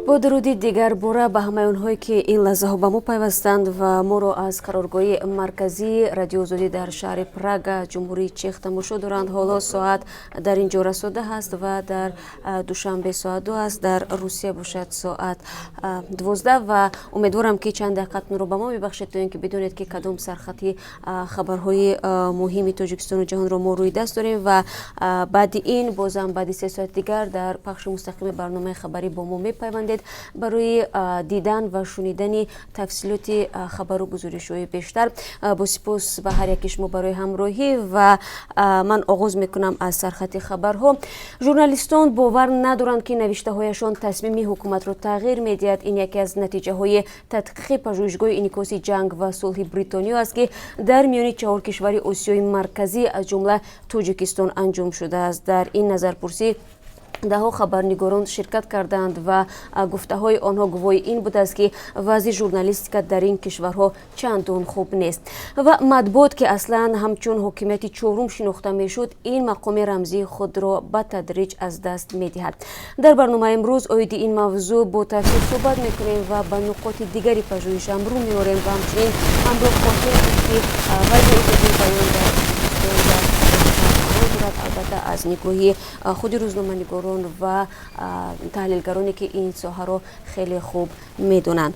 Бо дуруди дигар бора ба ҳамаи онҳое, ки ин лаҳзаҳо ба мо пайвастанд ва моро аз қароргоҳи марказии Радиои Озодӣ дар шаҳри Прага, Ҷумҳурии Чех, тамошо доранд. Ҳоло соат дар ин ҷо расо 10 аст ва дар Душанбе соат 2 аст, дар Русия бошад соат 12. Ва умедворам, ки чанд дақиқатонро ба мо мебахшед, то ин ки бидонед, ки кадом сархати хабарҳои муҳими Тоҷикистону ҷаҳонро мо рӯи даст дорем. Ва баъди ин бозам баъди 3 соати дигар дар пахши мустақими барномаи хабарӣ бо мо мепайвандед барои дидан ва шунидани тафсилоти хабару гузоришҳои бештар. Бо сипос ба ҳар яки шумо барои ҳамроҳӣ ва ман оғоз мекунам аз сархати хабарҳо. Журналистон бовар надоранд, ки навиштаҳояшон тасмими ҳукуматро тағйир медиҳад. Ин яке аз натиҷаҳои тадқиқи пажӯҳишгоҳи Инъикоси ҷанг ва сулҳи Бритониё аст, ки дар миёни чаҳор кишвари Осиёи Марказӣ, аз ҷумла Тоҷикистон, анҷом шудааст. Дар ин назарпурсӣ даҳҳо хабарнигорон ширкат карданд ва гуфтаҳои онҳо гувоҳи ин будааст, ки вазъи журналистика дар ин кишварҳо чандон хуб нест. Ва матбуот, ки аслан ҳамчун ҳокимияти чорум шинохта мешуд, ин мақоми рамзии худро ба тадриҷ аз даст медиҳад. Дар барномаи имрӯз оиди ин мавзӯъ бо тафсил суҳбат мекунем ва ба нуқоти дигари пажӯҳишам рӯ меорем ва ҳамчунин ҳамроҳ хоҳем буд, ки вазъи озодии баён дар Тоҷикистон дар қарор дорад, албатта аз нигоҳи худи рӯзноманигорон ва таҳлилгароне, ки ин соҳаро хеле хуб медонанд.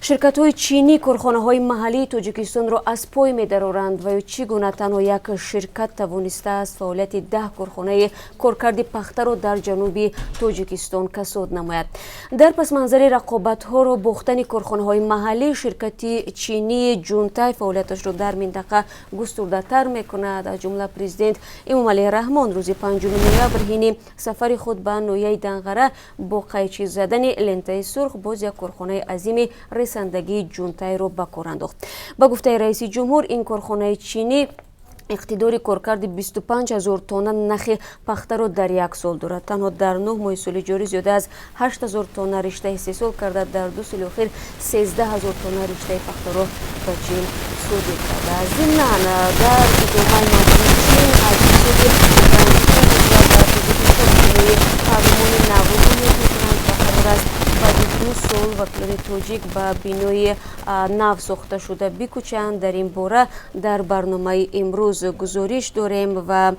Ширкатҳои чинӣ корхонаҳои маҳаллии Тоҷикистонро аз пой медароранд ва ё чӣ гуна танҳо як ширкат тавонистааст фаъолияти 10 корхонаи коркарди пахтаро дар ҷануби Тоҷикистон касод намояд? Дар пасманзари рақобатҳоро бохтани корхонаҳои маҳаллӣ, ширкати чинии Ҷунтай фаъолияташро дар минтақа густурдатар мекунад. Аз ҷумла президент Эмомалӣ Раҳмон рӯзи 5 ноябр ҳини сафари худ ба ноҳияи Данғара бо қайчи задани лентаи сурх боз як корхонаи азими ресандагии Ҷунтайро ба кор андохт. Ба гуфтаи раиси ҷумҳур, ин корхонаи чинӣ иқтидори коркарди 25 ҳазор тонна нахи пахтаро дар як сол дорад. Танҳо дар 9 моҳи соли ҷорӣ зиёда аз 8 ҳазор тонна ришта истеҳсол карда, дар 2 соли охир 13 ҳазор тонна риштаи пахтаро ба Чин содир кардааст. Зимнан, дар идомаи мавзӯи Чин, аз ҳисоби ва дар Тоҷикистон бинои парлумони навро бунёд мекунанд ва қарор аст баъди 2 сол вакилони тоҷик ба бинои нав сохташуда бикӯчанд. Дар ин бора дар барномаи имрӯз гузориш дорем ва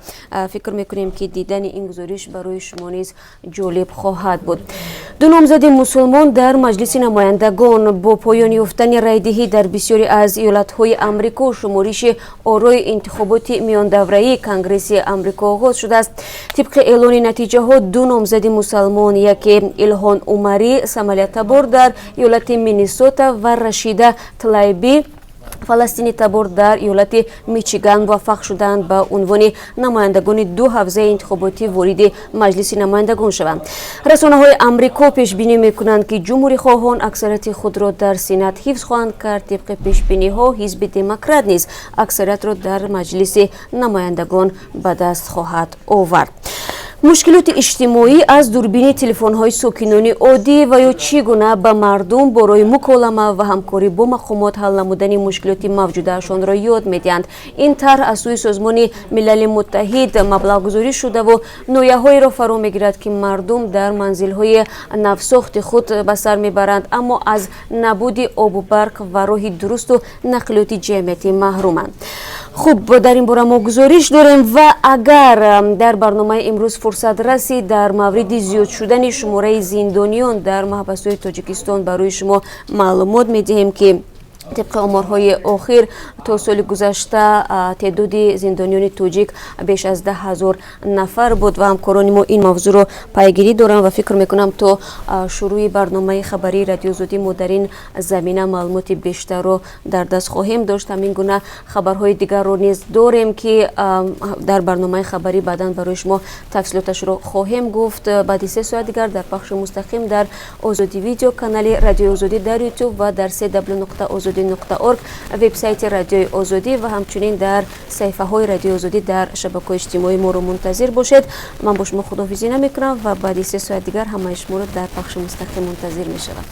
фикр мекунем, ки дидани ин гузориш барои шумо низ ҷолиб хоҳад буд. Ду номзади мусулмон дар Маҷлиси намояндагон. Бо поён ёфтани райдиҳӣ дар бисёре аз иёлатҳои Амрико, шумориши орои интихоботи миёндавраии Конгресси Амрико оғоз шудааст. Тибқи эълони натиҷаҳо, ду номзади мусалмон, яке Илҳон Умарӣ, сомалиятабор дар иёлати Миннесота, ва Рашида Тлайби, фаластини табор дар иёлати Мичиган, муваффақ шуданд ба унвони намояндагони ду ҳавзаи интихоботӣ вориди Маҷлиси намояндагон шаванд. Расонаҳои Амрико пешбинӣ мекунанд, ки ҷумҳурихоҳон аксарияти худро дар Сенат ҳифз хоҳанд кард. Тибқи пешбиниҳо, ҳизби Демократ низ аксариятро дар Маҷлиси намояндагон ба даст хоҳад овард. Мушкилоти иҷтимоӣ аз дурбини телефонҳои сокинони оддӣ ва ё чӣ гуна ба мардум бо роҳи муколама ва ҳамкорӣ бо мақомот ҳал намудани мушкилоти мавҷудаашонро ёд медиҳанд. Ин тарҳ аз сӯи Созмони Милали Муттаҳид маблағгузорӣ шудаву ноҳияҳоеро фаро мегирад, ки мардум дар манзилҳои навсохти худ ба сар мебаранд, аммо аз набуди обу барқ ва роҳи дурусту нақлиёти ҷамъиятӣ маҳруманд. Хуб, дар ин бора мо гузориш дорем ва агар дар барномаи имрӯз фурсат расид, дар мавриди зиёд шудани шумораи зиндониён дар маҳбасҳои Тоҷикистон барои шумо маълумот медиҳем, ки тибқи оморҳои охир то соли гузашта теъдоди зиндониёни тоҷик беш аз 10 000 нафар буд. Ва ҳамкорони мо ин мавзӯъро пайгирӣ доранд ва фикр мекунам, то шурӯъи барномаи хабарии Радиои Озодӣ мо дар ин замина маълумоти бештарро дар даст хоҳем дошт. Ҳамин гуна хабарҳои дигарро низ дорем, ки дар барномаи хабарӣ баъдан барои шумо тафсилоташро хоҳем гуфт. Баъди 3 соат дигар дар пахши мустақим дар Озодӣ Видео, канали Радиои Озодӣ дар Ютуб ва дар cw.ozodi.org, вебсайти Радиои Озодӣ, ва ҳамчунин дар саҳифаҳои Радиои Озодӣ дар шабакаҳои иҷтимоӣ моро мунтазир бошед. Ман бо шумо худоҳофизӣ намекунам ва баъди 3 соат дигар ҳамаи шуморо дар пахши мустақим мунтазир мешавам.